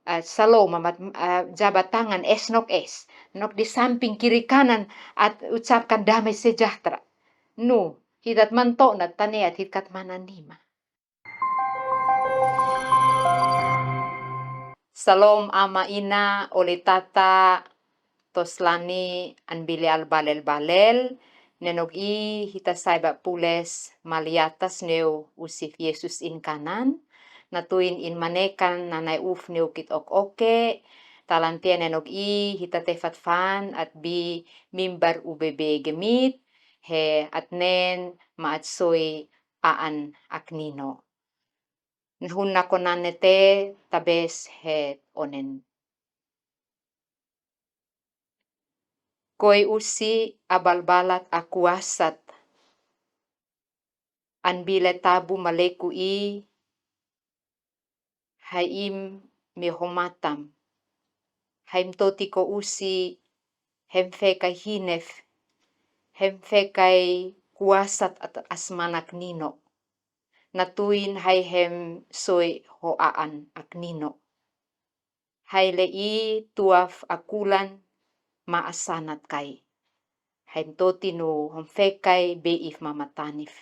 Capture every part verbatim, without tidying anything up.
ah, salom amat, ah, jabat tangan es nok es. Nok di samping kiri kanan at ucapkan damai sejahtera. Nu, hidat manto na taneat hit kat mananima. Salom ama ina, ole tata, tos lani, an bile al balel-balel, ne nog i hita sai ba pules maliatas neu usif Yesus in kanan, na tuin in manekan nanai uf neu kit ok oke, talantia ne nog i hita tefat fan at bi mimbar U B B gemit, he at nen ma at soi aan ak nino. Nahun nako nane te tabes he onen. Koi usi abalbalat a kuasat. An bile tabu maleku i, hai im mi homatam. Hai mtoti ko usi, hem fekai hinef, hem fekai kuasat at asman ak nino. Na tuin hai hem soi ho aan ak nino. Hai le i tuaf a kulan ma asanat kai. Hai mtoti nu hom fekai beif ma matanif.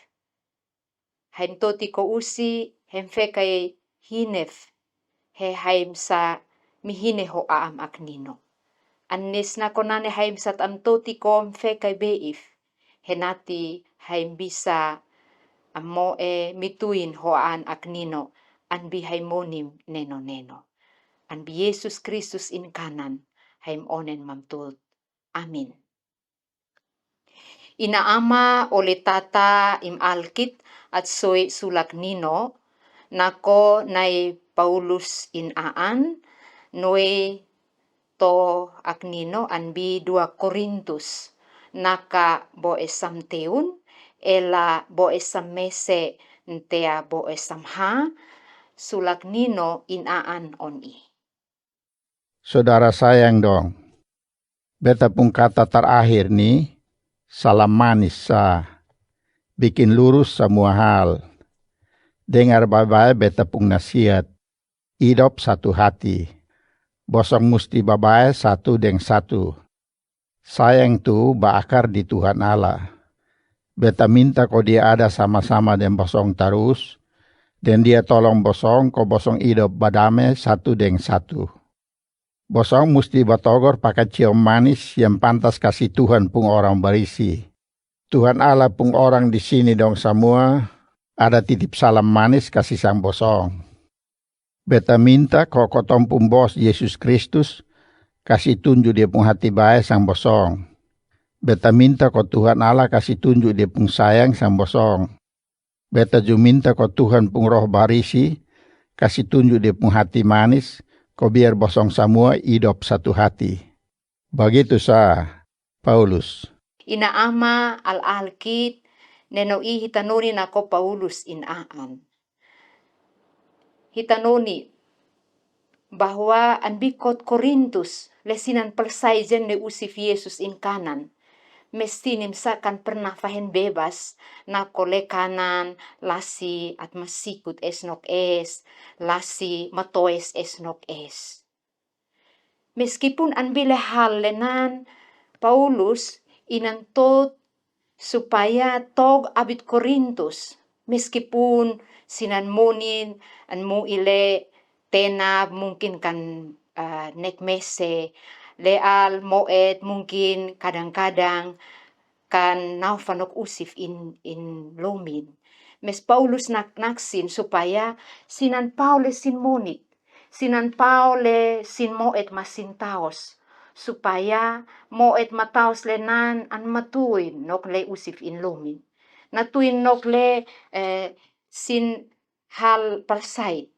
Hai mtoti ko usi hem fekai hinef, he hai msa mihine ho aam ak nino. An nis nako nane hai msat am toti ko hom fekai beif, he nati hai mbisa am moe mituin ho aan ak nino, an bi hai monim neno-neno. An bi Yesus Kristus in kanan, hai monen mam tut. Amin. Ina ama ole tata im alkit at soi sulak nino, nako nai Paulus in aan, noi to ak nino an bi dua Korintus, naka bo esam teun, ela bo esam mese ntea bo esam ha, sulak nino in aan on i. Saudara sayang dong, beta pung kata tarakhir ni, salam manis sa, bikin lurus samua hal. Dengar bae-bae beta pung nasiat, idop satu hati. Bosong musti babae satu deng satu. Sayang tu baakar di Tuhan Allah. Beta minta ko dia ada sama-sama deng bosong tarus, deng dia tolong bosong ko bosong idop badame satu deng satu. Bosong musti batogor pakai ciom manis yang pantas kasi Tuhan pung orang barisi. Tuhan Allah pung orang di sini dong samua ada titip salam manis kasi sang bosong. Beta minta ko kotong pung Bos Yesus Kristus kasi tunju dia pung hati bae sang bosong. Beta minta ko Tuhan Allah kasi tunju dia pung sayang sang bosong. Beta ju minta ko Tuhan pung Roh Barisi kasi tunju dia pung hati manis, ko biar bosong samua idop satu hati. Bagitu sa, Paulus. Ina ama al-alkit, neno i hita noni nako Paulus in aan. Hita noni bahwa an bi kot Korintus le sinan palsai jen ne usif Yesus in kanan. Mesti nim sa kan pernah fahen bebas, nako le kanan, lasi at masikut es nok es, lasi matoes es nok es. Meskipun an bi le hal le nan Paulus inan tot supaya tog abit Korintus, meskipun sinan monin an mu ile tenab mungkin kan, ah, nek mese, leal moet mungkin kadang-kadang kan nau fanok usif in, in lumin. Mes Paulus nak, naksin supaya sinan pau le sin monik, sinan pau le sin moet ma sin taos, supaya moet ma taos le nan an matuin nok le usif in lumin. Natuin nok le, eh, sin hal palsai.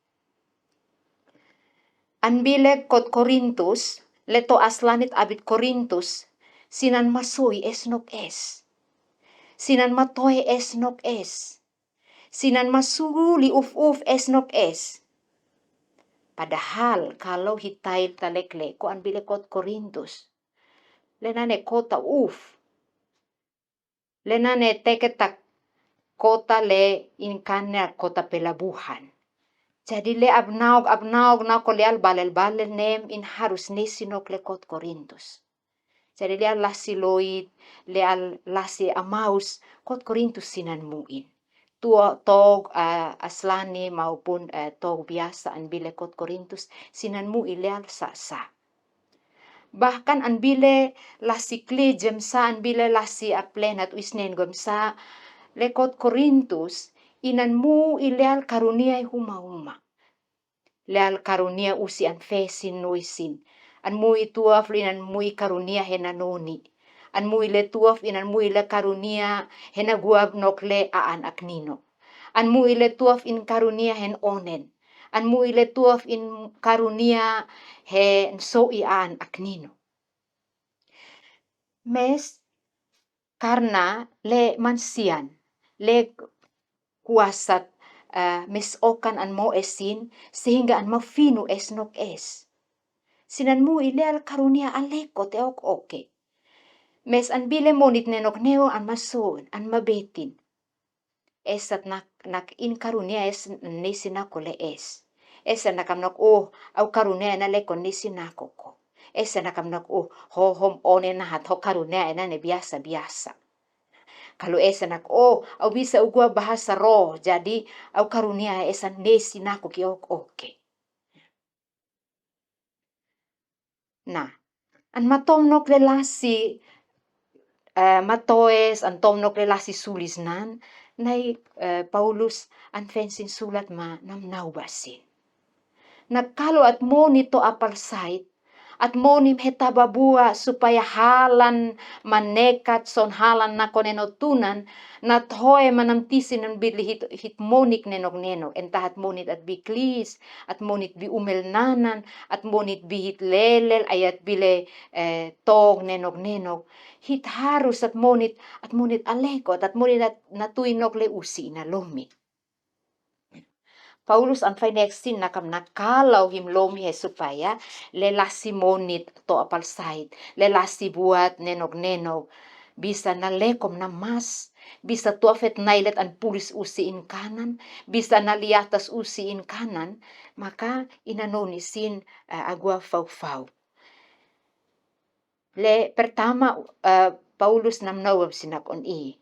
An bi le kot Korintus, le to aslanit abit Korintus, sinan masoi es nok es. Sinan matoe es nok es. Sinan masuli uf-uf es nok es. Padahal kalau hitail talekle ko an bi le kot Korintus, le nane kota uf. Le nane teke ta kota le in kanne kota pelabuhan. Jadi le abnaok, abnaok nako leal balel-balel nem in harus nesi nok le kot Korintus. Jadi leal lasi Loit, leal lasi Amaus, kot Korintus sinan muin. Tuo tog, eh, aslani maupun, eh, tog biasa an bile kot Korintus sinan muin leal sasa. Bahkan an bile lasi Klijemsa, an bile lasi Aplenat Wisnen Gomsa, le kot Korintus inan muin leal karunia i huma-huma. Leal karunia usi an fesin noisin. An muin tuof inan muin karunia he nanoni. An muin le tuof inan muin le karunia he naguab nok le aan aknino. An muin le tuof in karunia hen onen. An muin le tuof in karunia hen soi aan aknino. Mes karna le mansian, le kuasat, eh, mes okan an mo esin, sehingga an mafinu es nok es. Sinan muin leal karunia aleko te ok oke. Mes an bile monit nenok neo an masoon, an mabetin. Esat nak, nak in karunia es nesi nako le es. Esa nakam nak, oh, au karunia ena leko nesi nako ko. Esa nakam nak, oh, ho hom one nahat ho karunia ena ne biasa-biasa. Kalu esa nak, oh, au bisa ugua bahasa roh, jadi au karunia esa nesi nako ki ok oke. Na, an matom nok le lasi, eh, matoes, an tom nok le lasi sulis nan, nai, eh, Paulus an fensin sulat ma namnau basin. Na kalu at monit to apal sait, at monit heta babua supaya halan manekat son halan nako neno tunan, na toe manamtisin an bili hit, hit monik nenok neno, entah at monit at bi klis, at monit bi umel nanan, at monit bi hit lelel, ai at bile, eh, tong nenok nenok. Hit harus at monit, at monit alekot, at monit at natui nok le usi ina lomi. Paulus an faineksin nakam nak kalau him lomi he supaya le lasi monit to apal sait, le lasi buat nenok nenok. Bisa na lekom na mas, bisa tuafet nailet an pulis usi in kanan, bisa na liatas usi in kanan, maka ina noni sin, eh, agua fau-fau. Le pertama, eh, Paulus namnau bab sinak on i.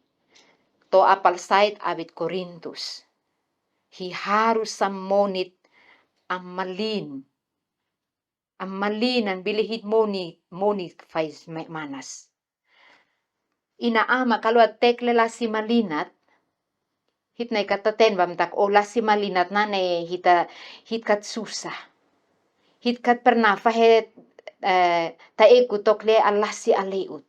To apal sait abit Korintus. Hi harus sam monit am malin. Am malin an bili hit moni, moni fais me-, manas. Ina ama kalu atek le lasi malinat, hit nai kata ten bam tak, oh, lasi malinat nane hita, hit kat susah. Hit kat pernah fahe, eh, ta eku tok le a lasi aleut.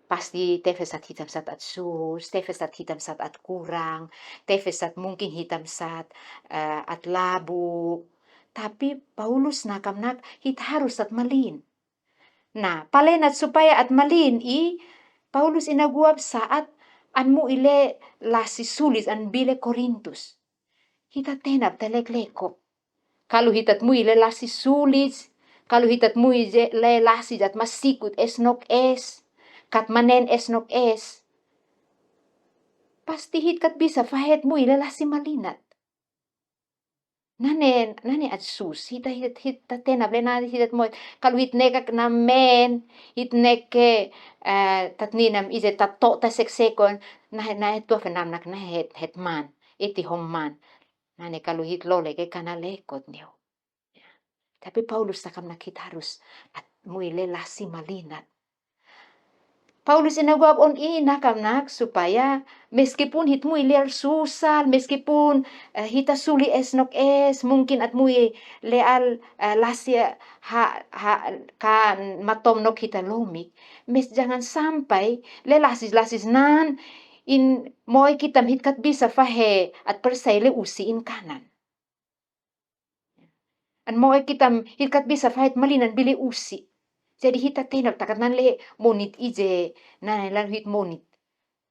Pasti tefesat hitam sat at sus, tefesat hitam sat at kurang, tefesat mungkin hitam sat, eh, at labu. Tapi Paulus nakam nak hit harus sat malin. Na, palenat supaya at malin i, Paulus ina guap saat an mui le lasi sulis an bile Korintus. Hita tenap ta lekleko. Kalu hitat mui le lasi sulis, kalu hitat mui je le lasi jat masikut es nok es, kat manen es nok es. Pasti hit kat bisa fahet mui le lasi malinat. Nane, nane at sus, hita, hita, hita tenap le na, hita moi. Kalu hit neka na men, hit neke, eh, tat ninam ije tat to ta seksekon, na, na tuafe nam nak na het, het man, iti hom man. Nane kalu hit lole ke kana lekot neu. Tapi Paulus takam nak hit harus at mui le lasi malinat. Paulus ina guap on i nakam nak supaya meskipun hit mui leal susal, meskipun, eh, hita suli es nok es, mungkin at mui leal, eh, lasi, eh, ha, ha, ka matom nok hita lomik. Mes jangan sampai le lasis, lasis nan in moi kitam hit kat bisa fahe at persai le usi in kanan. An moe kitam hit kat bisa fahet malinan bili usi. Jadi hita tenap takat nan le monit ije, nan lalu hit monit.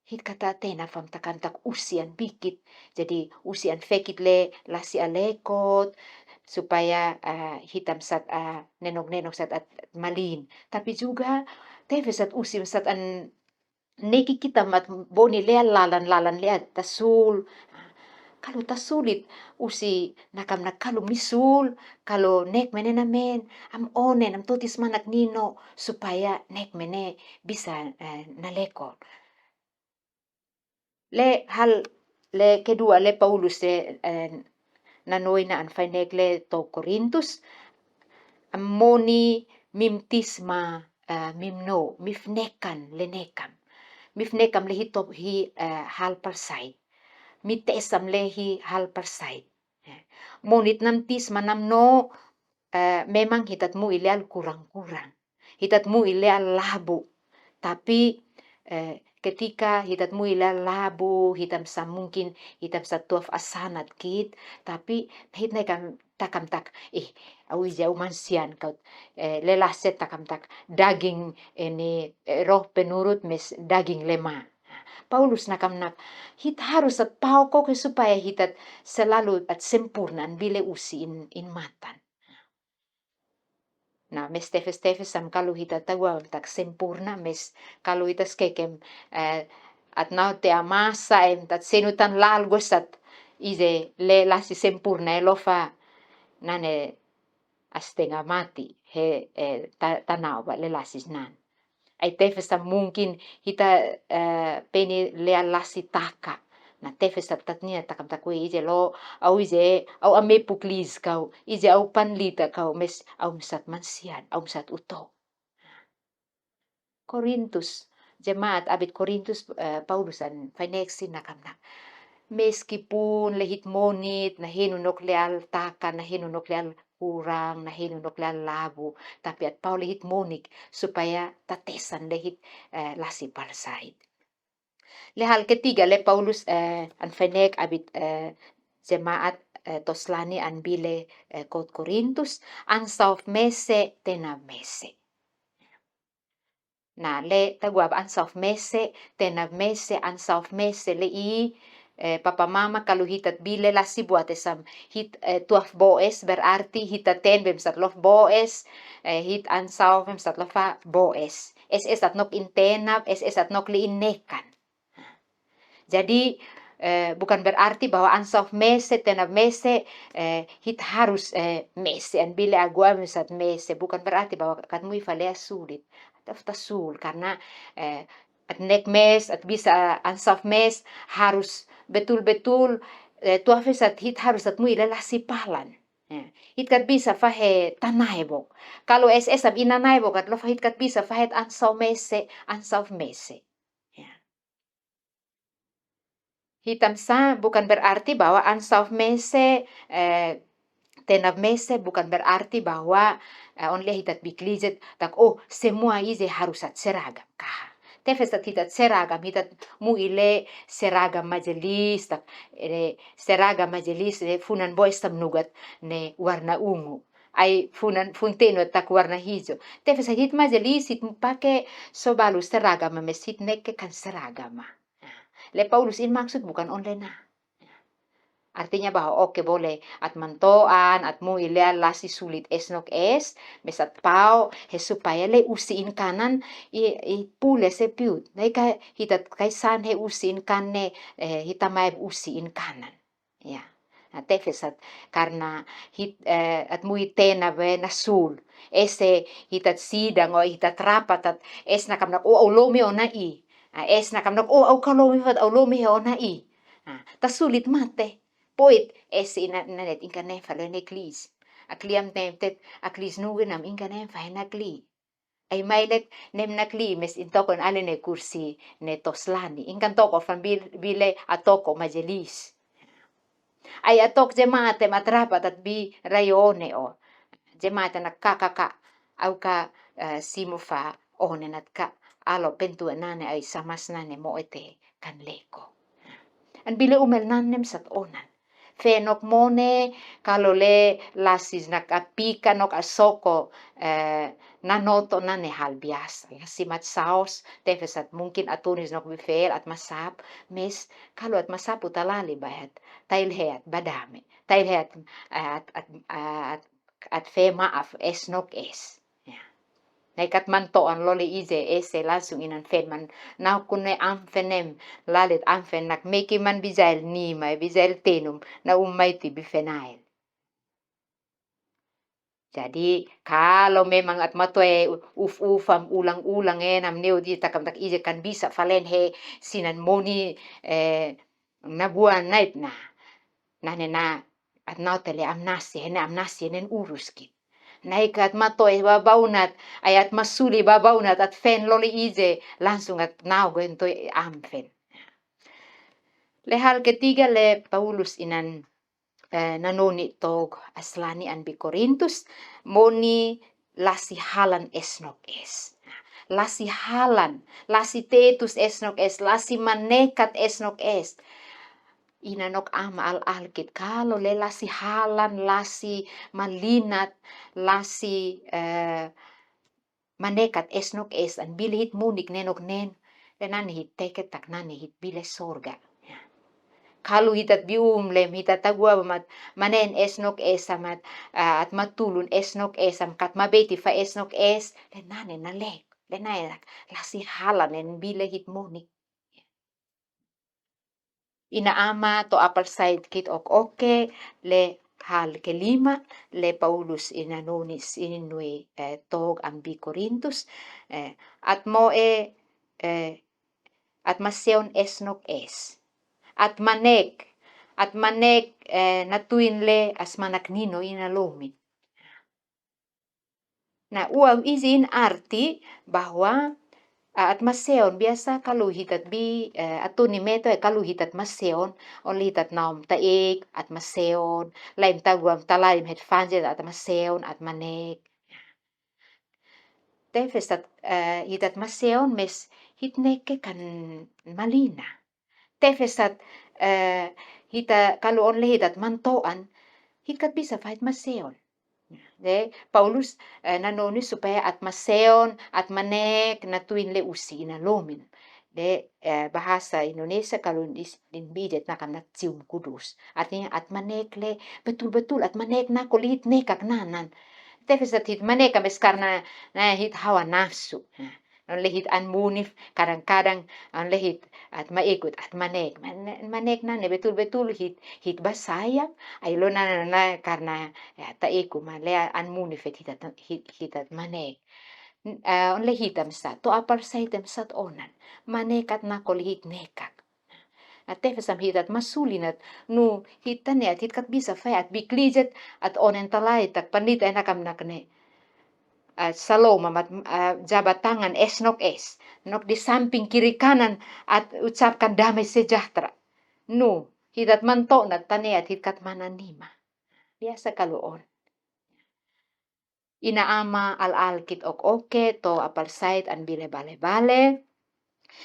Hit kata tenap fam takan tak usi an bikit. Jadi usi an fekit le lasi alekot supaya, ah, hitam sat, ah, nenok-nenok sat at malin. Tapi juga tefesat usi sat an neki kitam at boni leal lalan, lalan leal tasul. Kalu ta sulit usi nakamnak kalu mi sul, kalu nek mene namen, am onen, am totis manak nino, supaya nek mene bisa, eh, nalekol. Le hal, le kedua le Paulus, eh, eh, nanoina an fainek le to Korintus, am moni mim tisma, eh, mim no, mi fnekan le nekam. Mi fnekam le hi top hi, eh, hal parsai. Mi tesam le hi hal parsai. Eh, monit nam tisma nam no, eh, memang hitat mu ile al kurang-kurang. Hitat mu ile al labu. Tapi, eh, ketika hitat mu ile al labu, hitam sa mungkin, hitam sa tuaf asanat kit, tapi hit ne kam, takam tak, eh, au ije au mansian kau, eh, le lasi takam tak, daging, eh, ni, eh, roh penurut mes daging lema. Paulus nakamnak, hit harus at pao koke supaya hitat selalu at sempurna an bile usi in, in matan. Na, mes tefes-tefes am kalu hitat tagua tak sempurna, mes kalu hitas kekem, eh, at nau te amasa, em, tat senutan lalgo sat, ije le lasi sempurna, e lofa, nane astenga mati, he, eh, ta, tanau ba le lasi nan. Ai tefes sa mungkin hita, eh, peni lea lasi taka. Na tefes sa tatnia takam takui ije lo, au ije, au amepuk lis kau, ije au panlita kau, mes au misat mansian, au misat uto. Korintus, jemaat abit Korintus, eh, Paulus an faineksi nakamnak. Meskipun le hit monit, na henu nok le al taka, na henu nok le al kurang, na henu nok le al labu, tapi at pao le hit monik, supaya tatesan le hit, eh, lasi parsait. Le hal ketiga le Paulus, eh, an fainek abit, eh, jemaat, eh, toslani an bile, eh, kot Korintus, ansauf mese, tenab mese. Na, le tagua ba ansauf mese, tenab mese, ansauf mese, le i, eh, papa mama kalu hitat bile lasi buat esam hit, eh, tuaf boes, berarti hita ten bem sat lof boes, eh, hit ansauf bem sat lofa boes. Es, es at nok in tenab, es, es at nok le in nekan. Jadi, eh, bukan berarti bahwa ansauf mese, tenab mese, eh, hit harus, eh, mese, an bile agua mesat mese. Bukan berarti bahwa kat mui falea sulit. Atau ta sul, karna, eh, at nek mes, at bisa ansauf mes, harus betul-betul, eh, tuafes at hit harus at mui le lasi palan. Eh, hit kat bisa fahe tanaibok. Kalu es, es ab ina naibok, at lofa hit kat bisa fahe ansauf mese, ansauf mese. Ya. Hitam sa bukan berarti bahwa ansauf mese, eh, tenab mese bukan berarti bahwa, eh, onle hitat biklijit tak, oh, semua ije harus at seragam kaha. Tefes at hitat seragam, hitat mu ile seragam majelis tak, eh, seragam majelis, eh, funan boes tam nugat ne warna ungu. Ai funan, funtenu tak warna hijo. Tefes hit majelis, hit pake sobalu seragama, mes hit neke kan seragama. Le Paulus in maksud bukan onle na. Artinya bahwa oke boleh, at mantoan, at mu ile lasi sulit es nok es, mes at pao, he supaya le usi in kanan, i, i pule se piut. Na ika hitat kaisan he usi in kanne, eh, hita mai usi in kanan. Ya. Na tefes at karna hit, eh, at mui tenab na sul. Ese hitat sidang o hitat rapat at es nakamnak o au lomi ona i. Ah, es nakamnak o au kalomi fat au lomi he ona i. Ah, ta sulit mate. Poit ese ina, nanet inka nem falo ne klis. Akliam nem tet, aklis nugenam inka nem fa he na kli. Ai mai lek nem na kli mes in tokon ale ne kursi ne toslani. Inkan toko fan bil-, bile atoko majelis. Ai atok jemaat em atrapat at bi rayone o. Jemaat na ka, ka, ka. Au ka, eh, simu fa one nat ka. Alo pentu nane ai samas nane mo ete kan leko. An bile umel nan nem sat onan. Fe nok mone, kalo le lasis nak apika nok asoko, eh, nanoto nane hal biasa. Lasi mat saos, tefes at mungkin atunis nok bifel, at masap, mes, kalo at masap utalali bayat, tail heat badame, tail heat, eh, at, at, at, at fe maaf, es nok es. Ya. Na ikat mantoan lole ije ese langsung inan fen man, na kune amfen em, lalet amfen nak meki man bijail nima, bijail tenum, na ummai ti bifenail. Jadi, kalo memang at matoe uf-ufam ulang-ulang enam neu di takam tak ije kan bisa falen he sinan moni, eh, na buan nait na. Na ne na at nau tele amnasi, hene amnasi, hene urus ki. Na ikat matoe babaunat, ayat masuli babaunat, at fen lole ije, langsung at nau goen toi amfen. Le hal ketiga le Paulus inan eh, nanoni tog aslani an bi Korintus, moni lasi halan esnok es. Lasi halan, lasi tetus esnok es, lasi manekat esnok es. Ina nok ama al alkit kalo le lasi halan, lasi malinat, lasi, eh, manekat esnok es an bile hit munik nenok nen. Le nane hit teket tak nane hit bile sorga. Ya. Kalu hitat bi um lem hitat tagua ba mat manen esnok es amat, ah, at matulun esnok es am kat mabeti fa esnok es. Le nane na lek. Le nane lasi halan en bile hit munik. Ina ama to apal sait kit ok oke, le hal kelima, le Paulus ina nuni sinui, eh, tog ambi Korintus, eh, at moe, eh, at maseon esnok es. At manek, at manek, eh, natuin le asmanak nino ina lomin. Na, uau izin arti bahwa, ah, at maseon, biasa kalu hitat bi, eh, atuni meto, eh, kalu hitat maseon, onle hitat naum taik, at maseon, laim taguam talaim het fanjet, at maseon, at manek. Tefes at, eh, hitat maseon, mes hit neke kan malina. Tefesat, eh, hita, kalu onle hitat mantoan, hit kat bisa fa hit maseon. De, Paulus, eh, nanoni supaya at maseon, at manek, natuin le usi ina lomin. De, eh, bahasa Indonesia kalu dis-, din bijet nakam na cium kudus. Artinya at manek le, betul-betul at manek nako le hit nekak nanan. Tefesat hit manek am eskar na, na hit hawa nafsu. Nah. Onle hit an munif, kadang-kadang, onle hit at maikut, at manek. Mane-, manek nane betul-betul hit, hit basayang, ai lo nana, na, karna, ya, taiku ma le an munif hit, hit at, hit, hit at manek. N-, eh, onle hit am sat, to apal sait am sat onan. Manekat nako le hit nekak. At tefes am hitat masulinat, nu hit tane at hit kat bisa fai at biklijet at onen talai tak panit ai nakam nakne. At saloma mat, ah, jabat tangan es nok es. Nok di samping kiri kanan at ucapkan damai sejahtera. Nu, hitat mantonat tane at hit kat mananima. Biasa kalu on. Ina ama al-alkit ok oke, to apal sait an bile bale-bale.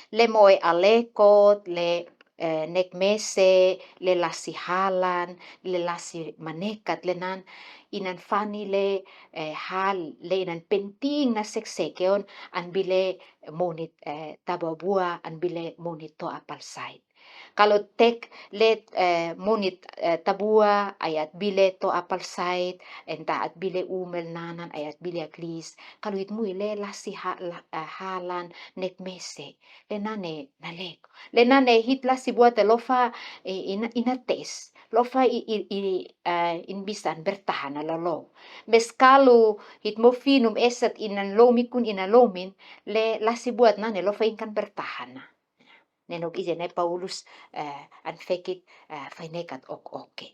Le moe alekot, le, eh, nek mese, le lasi halan, le lasi manekat, le nan, inan fani le, eh, hal, le inan penting na sek-seke on, an bile monit, eh, tababua, an bile monit to apal sait. Kalu tek le, eh, monit, eh, tabua, ai at bile to apal sait, enta at bile umel nanan, ai at bile aklis. Kalu hit mui le lasi ha-, la-, eh, halan nek mese. Le nane na lek. Le nane hit lasi buat e lofa, eh, ina, ina tes. Lofa i, i, i, eh, in bisan bertahan ala lo. Mes kalu hit mo finum esat inan lomi kun ina lomin, le lasi buat nane lofa inkan bertahan. Nenok ije ne Paulus, eh, an fekit, eh, fai nekat ok oke.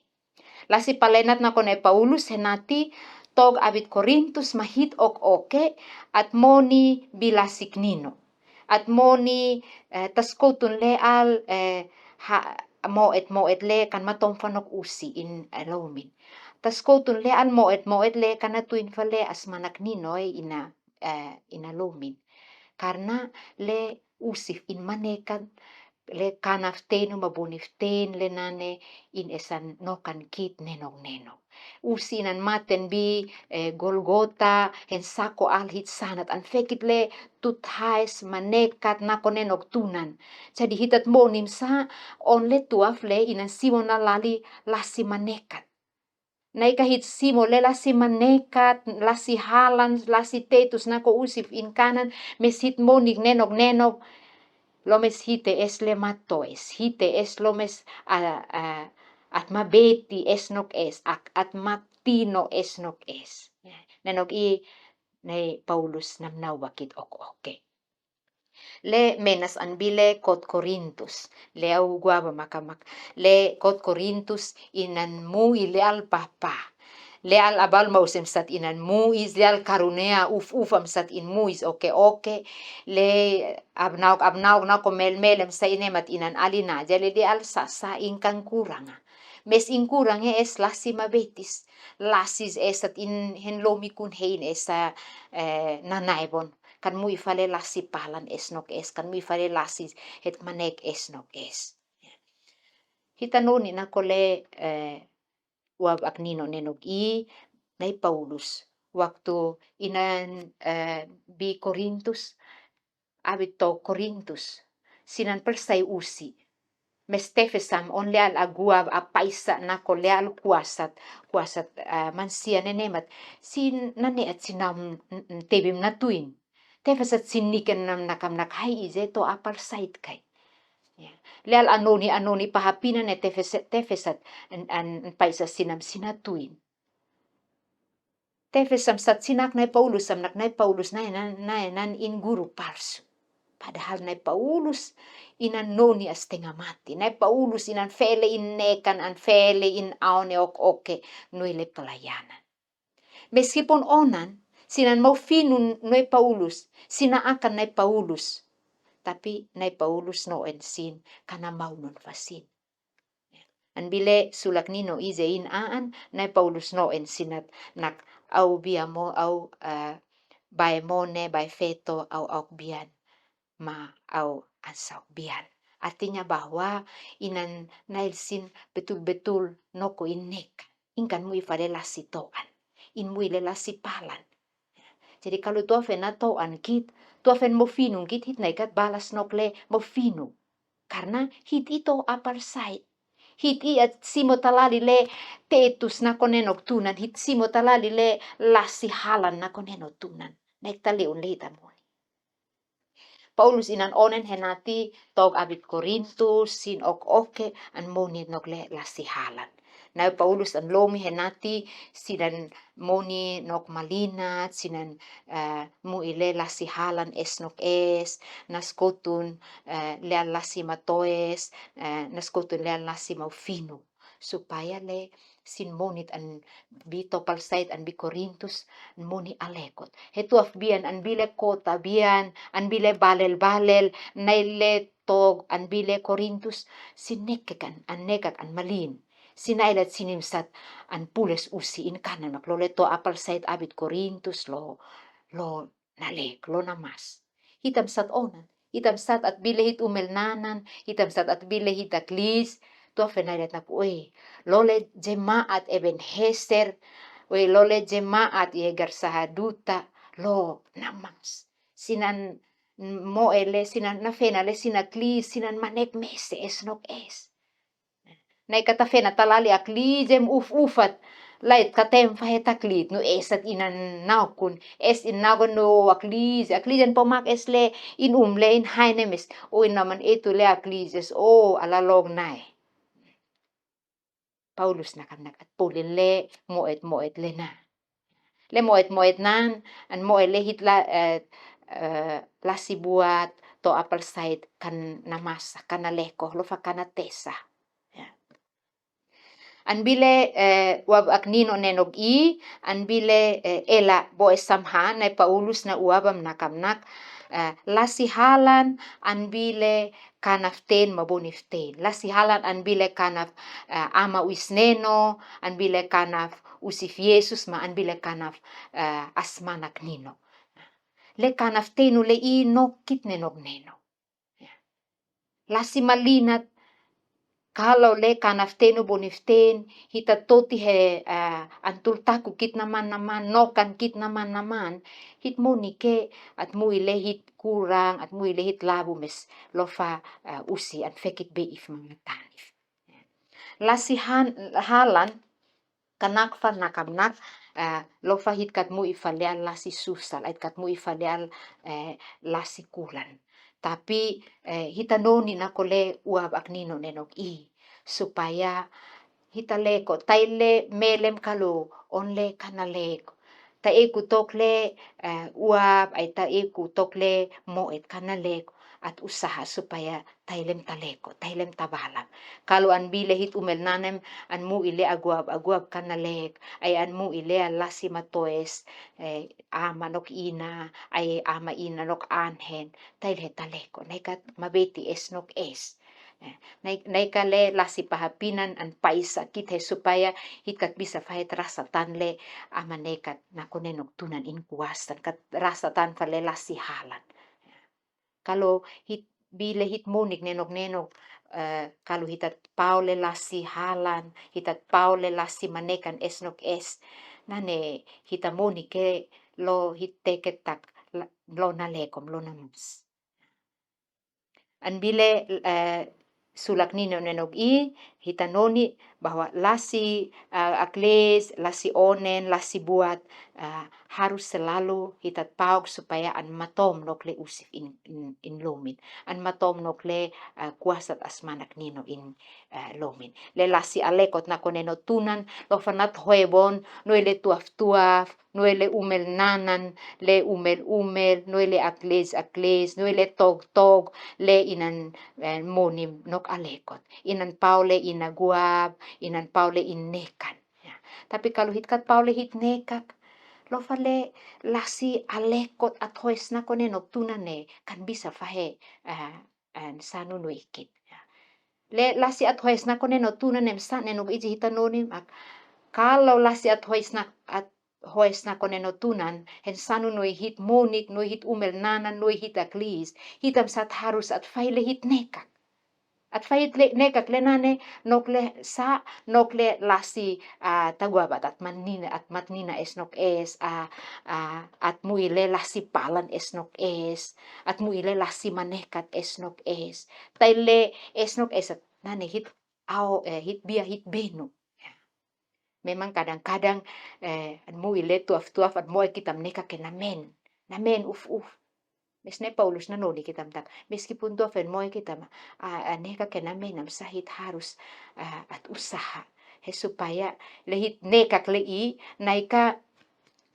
Lasi palenat nako ne Paulus henati tog abit Korintus mahit ok oke, at moni bilasik nino. At moni, eh, taskotun le al, eh, ha, moet moet le kan matom fanok usi in, eh, lomin. Taskotun le al moet moet le kan atuin fale asmanak nino, eh, ina, eh, ina lomin. Karna le usif in manekan, le kanaf tenu mabunif ten le nane in esan nokan kit nenok nenok. Usi inan maten bi, eh, Golgota, hen sako al hit sanat an fekit le tut hais manekat nako nenok tunan. Jadi hitat monim sa, onle tuaf le inan Simon na lali lasi manekat. Naika hit simo le lasi manekat, lasi halan, lasi tetus nako usi inkanan, mes hit monik nenok nenok, lo mes hite es le matoes, hite es lo mes a, a, at mabeti es nok es, ak, at matino es nok es. Nenok i, nai Paulus namnau bakit ok, oke. Le menas an bi le kot Korintus, le au guaba makamak, le kot Korintus inan mui le al papa. Le al abal mausem sat inan muis, le al karunea uf uf am sat in muis oke oke. Le abnauk abnauk nako mel mel am sa inemat inan alina, jale le al sa sa in kan kuranga. Mes in kuranga es lasi mabetis, lasi es sat in hen lomi kun hein esa, eh, nanaibon. Kan mui fale lasi palan es nok es, kan mui fale lasi het manek es nok es. Hita noni nako le, eh, uab ak nino nenok i, nai Paulus. Waktu inan, eh, bi Korintus, abit to Korintus. Sinan palsai usi. Mes tefesam on le al aguav apaisa nako le al kuasat, kuasat, eh, mansia nenemat. Sin nane at sinam, mm, mm, tebim natuin. Tefesat sin niken nam nakam nak hai ize to apal sait kai. Ya. Le al anoni, anoni pahapina ne tefesat, tefesat an, an, an paisa sinam sinatuin. Tefesam sat sinak nai Paulus, sam nak nai Paulus nai nan, nai nan in guru palsu. Padahal nai Paulus inan noni as tenga mati. Nai Paulus inan fele in nekan an fele in aone ok oke nui le pelayanan. Meskipun onan, sinan mau finu nai Paulus, sina akan nai Paulus. Tapi nai Paulus no en sin, kana mau non fasin. An bile sulak nino ize in aan, nai Paulus no en sinat nak au bia mo, au, eh, bae mone, bae feto, au, au bian. Ma au ansauk bian. Artinya bahwa inan nail sin betul-betul noko in neka. Ingkan mui fale lasi toan. In mui le lasi palan. Jadi kalu tua fen na toan kit, tua fen mo finu kit hit naikat balas nok le mo finu. Karna hit i to apal sai. Hit i at simo talali le tetus nako nenok tunan, hit simo talali le lasi halan nako nenok tunan. Naik tale un le hita moni. Paulus inan onen henati tok abit Korintus, sin ok oke, an moni nok le lasi halan. Nai Paulus an lomi henati, sinan moni nok malinat, sinan, eh, mui le lasi halan es nok es, naskotun, eh, le lasi matoes, eh, naskotun le lasi mau finu. Supaya le sin monit an bi topal sait an bi Korintus, moni alekot. Hetu af bian an bi le kota bian, an bi le balel balel, nai le tog an bi le Korintus, sin nekekan, an nekak an malin. Sin ailat sinim sat an pules usi in kanan mak lo le to apal sait abit Korintus lo, lo nalek, lo namas. Hitam sat onan, hitam sat at bile hit umel nanan, hitam sat at bile hit aklis, tua fenailat naku, oi, lo le jemaat Eben Heser, oi, lo le jemaat Yegar Sahaduta, lo namas. Sinan moe le, sinan nafena le, sin aklis, sinan manek mese es nok es. Nai kata fena talali aklijem uf ufat. Lait katem fahe taklit nu esat inan naukun. Es in naukun nu aklije. Aklijen pomak es le in um le in haine mes. O in naman etu le aklijes. O ala log nai. Paulus nakam nak at polin le moet moet le na. Le moet moet nan, an moe le hit la, eh, eh, lasi buat to apal sait kan namasa, kan naleko, lo fa kan natesa. Ya. An bile, eh, uab ak nino nenog i, an bile, eh, ela bo esam ha, nai Paulus na uabam nakam nak, eh, lasi halan, an bile kanaf ten ma bonif ten. Lasi halan an bile kanaf, eh, ama uis neno, an bile kanaf usif Yesus ma an bile kanaf, eh, asmanak nino. Le kanaf tenu le i nok kit nenok neno. Ya. Lasi malinat, kalau le kanaf tenu bonif ten, hita toti he, eh, antul taku kit naman naman, nokan kit naman naman, hit moni ke at mui le hit kurang, at mui le hit labu mes, lo fa, eh, usi an fekit be if mamatanif. Lasi han, halan, Kanakfa nakamnak, eh, lo fa hit katmu'i fale'an lasi susal, hit katmu'i fale'an, eh, lasi kulan. Tapi, eh, hita noni nako le uab ak nino nenok i. Supaya hita leko, tai le melem kalu on le kana leko. Tai ku tok le, eh, uab, ai tai ku tok le mo'et kana leko. At usaha supaya tai lem ta leko, tai lem ta balam. Kalu an bile hit umel nanem, an mu'i le aguab, aguab kana leko. Ai an mu'i le a lasi matoes, eh, ama nok ina, ai ama ina nok anhen. Tai le ta leko, naikat mabeti es nok es. Eh, nai-, naika le lasi pahapinan an paisa kit he supaya hit kat bisa fahe trasa tan le ama nekat nako nenok tunan in kuastan kat rasa tan fa le lasi halan. Kalu hit bile hit munik nenok nenok, eh, kalu hitat pau le lasi halan, hitat pau le lasi manekan es nok es. Nane hita munik ke lo hit teket tak la-, lo na lekom, lo na mus. An bile, eh, sulak nino nenok i, hita noni bahwa lasi, eh, akles, lasi onen, lasi buat, eh, harus selalu hitat pauk supaya an matom nok le usif in, in, in lomin. An matom nok le, eh, kuasat asmanak nino in, eh, lomin. Le lasi alekot nako neno tunan, lo fanat hoebon, noi le tuaf-tuaf, noi le umel nanan, le umel-umel, noi le akles-akles, noi le tog-tog, le inan, eh, monim nok alekot. Inan pau le ina guab, inan pau le in nekan. Ya. Tapi kalu hit kat pau le hit nekak, lo fa le lasi alekot at hoes nako nenok tunan ne, kan bisa fahe, eh, eh, sanu noi kit. Ya. Le lasi at hoes nako neno tunan ne msa nenok iji hita noni mak. Kalu lasi at hoes na-, at hoes nako neno tunan, hen sanu noi hit munik, noi hit umel nanan, noi hit aklis, hita msa at harus at fai le hit nekak. At fai hit le nekak le nane, nok le sa, nok le lasi, ah, taguabat at manina, at matnina es nok es, ah, ah, at mu'i le lasi palan es nok es, at mu'i le lasi manekat es nok es. Tai le es nok es at nane hit au, eh, hit bia hit benu. Ya. Memang kadang-kadang, eh, an mu'i le tuaf-tuaf, an moe kitam neka ke namen. Namen uf-uf. Mes ne Paulus na noni kitam tak. Meskipun tuaf an moe kitam, ah, ah, neka ke namen am sahit harus, ah, at usaha. He supaya le hit nekak le i, naika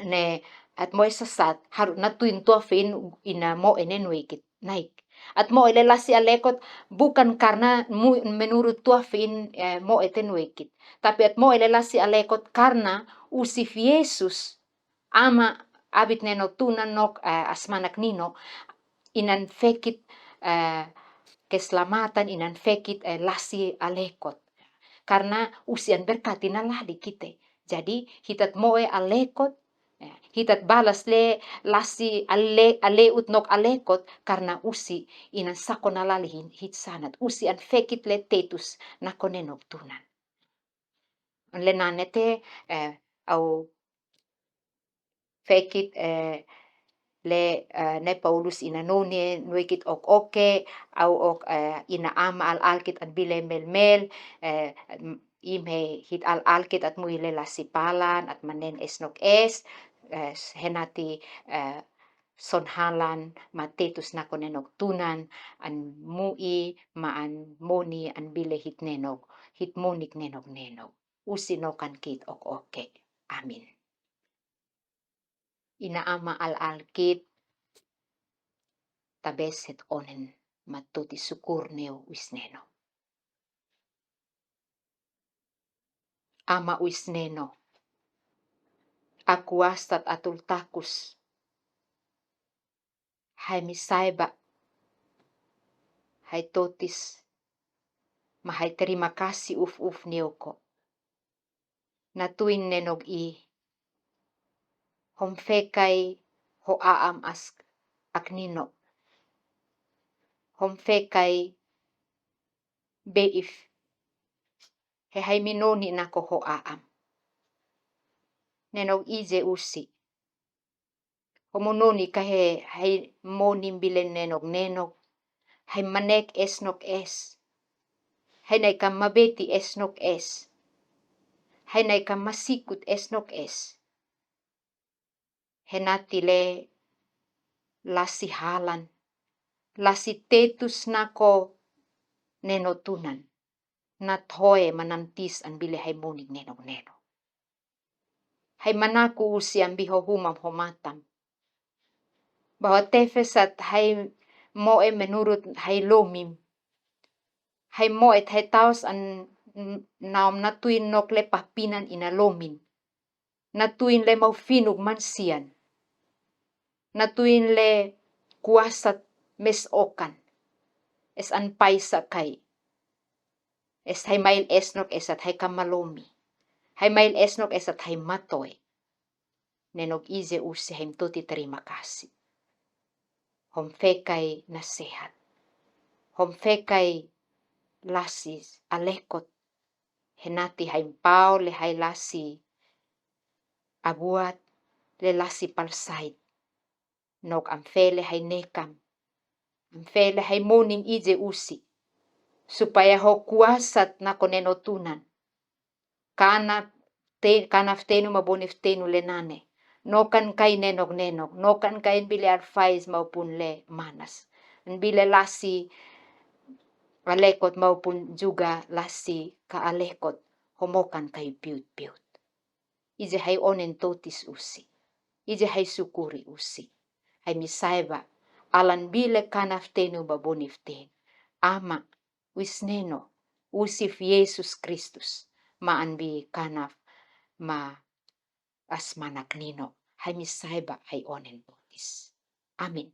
ne at moe sasat, haru-, na tuin tuaf in ina moe ne nuikit. Naik. At moe le lasi alekot bukan karna mu-, menurut tuaf in, eh, moe te nuikit. Tapi at moe le lasi alekot karna usif Yesus ama abit neno tunan nok, eh, asmanak nino inan fekit, eh, keselamatan, inan fekit, eh, lasi alekot. Karna usi an berkati na lali kite. Jadi, hitat moe alekot, eh, hitat balas le lasi ale-, aleut nok alekot, karna usi inan sako na lali hin-, hit sanat. Usi an fekit le tetus nako nenok tunan. Le nane te, eh, au fekit, eh, le, eh, ne Paulus ina noni nuikit ok oke, au ok, eh, ina ama al-alkit an bile melmel, eh, m-, ime hit al-alkit at mu'i le lasi palan, at manen es nok es, eh, s-, henati, eh, son halan, ma tetus nako nenok tunan, an mu'i, ma an moni, an bile hit nenok, hit munik nenok nenok. Usi nokan kit ok oke. Amin. Ina ama al-alkit, tabes het onen ma toti sukur neu uis neno. Ama uis neno. Aku astat atul takus. Hai misaiba. Hai totis. Ma hai terima kasi uf-uf neu ko. Na tuin nenog i. Hom fekai ho aam as ak nino. Hom fekai beif. He hai minoni nako ho aam. Nenog i ze usi. Homo noni ka he hai moni mbile nenok nenok. Hai manek es nok es. Hai nai ka mabeti es nok es. Hai nai ka masikut es nok es. He nati le lasi halan, lasi tetus nako neno tunan, nat hoe manantis an bile hai munik nenok neno. Hai manaku usi an biho humam ho matam. Baho tefesat hai moe menurut hai lomim. Hai moe hai taos an n-, naom natuin nok le papinan ina lomin. Natuin le mau finuk mansian. Natuin le kuasat mes okan. Es an paisa kai. Es hai mail es nok esat hai kamalomi. Hai mail es nok esat hai matoe. Nenok ije usi hai mtoti terima kasi. Hom fekai nasehat. Hom fekai lasi alekot. He nati hai mpau le hai lasi abuat le lasi palsait. Nok am fele hai nekam. Am fele hai monim ije usi. Supaya ho kuasat nako neno tunan. Kana te-, kana ftenu ma boni ftenu le nane. Nokan kai nenok nenok. Nokan kai nbile alfais maupun le manas. Nbile lasi alekot maupun juga lasi ka alekot. Ho mokan kai piut piut. Ije hai onen totis usi. Ije hai sukuri usi. Hai misaiba, alan bile kana ftenu ba boni ftenu. Ama, wis neno, usi fi Yesus Kristus, ma an bi kana ma as manak nino. Hai misaiba hai onen totis. Amin.